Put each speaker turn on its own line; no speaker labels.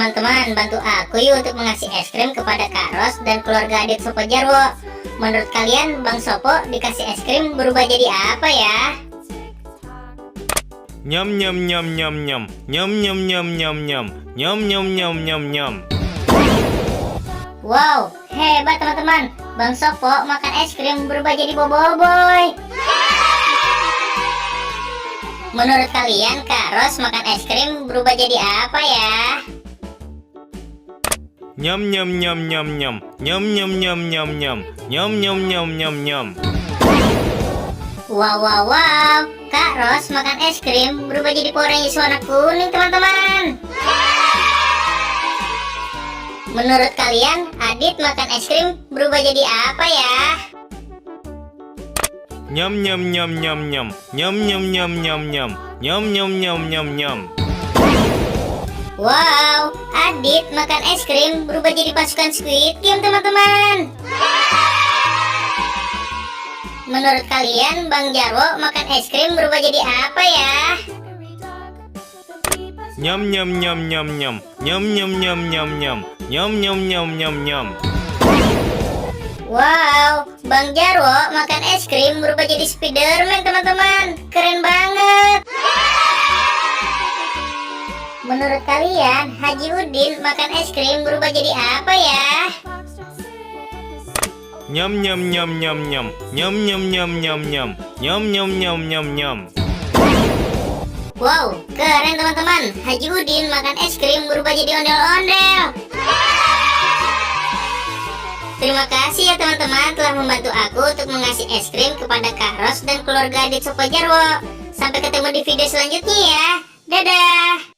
teman-teman, bantu aku yuk untuk mengasih es krim kepada Kak Ros dan keluarga Adit Sopo Jarwo. Menurut kalian Bang Sopo dikasih es krim berubah jadi apa ya?
Nyam nyam nyam nyam nyam nyam nyam nyam nyam nyam nyam nyam nyam nyam nyam.
Wow, hebat teman-teman. Bang Sopo makan es krim berubah jadi boboiboy. Menurut kalian Kak Ros makan es krim berubah jadi apa ya?
Nyam nyam nyam nyam nyam nyam nyam nyam nyam nyam nyam nyam nyam nyam nyam.
Wow wow wow, Kak Ros makan es krim berubah jadi Power Rangers warna kuning teman-teman. Menurut kalian Adit makan es krim berubah jadi apa ya?
Nyam nyam nyam nyam nyam nyam nyam nyam nyam nyam nyam nyam nyam nyam nyam.
Wow, Adit makan es krim berubah jadi pasukan Squid Game teman-teman. Menurut kalian Bang Jarwo makan es krim berubah jadi apa ya?
Nyam nyam nyam nyam nyam nyam nyam nyam nyam nyam nyam nyam nyam nyam nyam.
Wow, Bang Jarwo makan es krim berubah jadi Spiderman teman-teman. Keren banget. Menurut kalian Haji Udin makan es krim berubah jadi apa ya?
Nyam nyam nyam nyam nyam nyam nyam nyam nyam nyam nyam nyam nyam nyam nyam.
Wow, keren teman-teman. Haji Udin makan es krim berubah jadi ondel-ondel. Terima kasih ya teman-teman telah membantu aku untuk mengasih es krim kepada Kak Ros dan keluarga Adit Sopo Jarwo. Sampai ketemu di video selanjutnya ya. Dadah.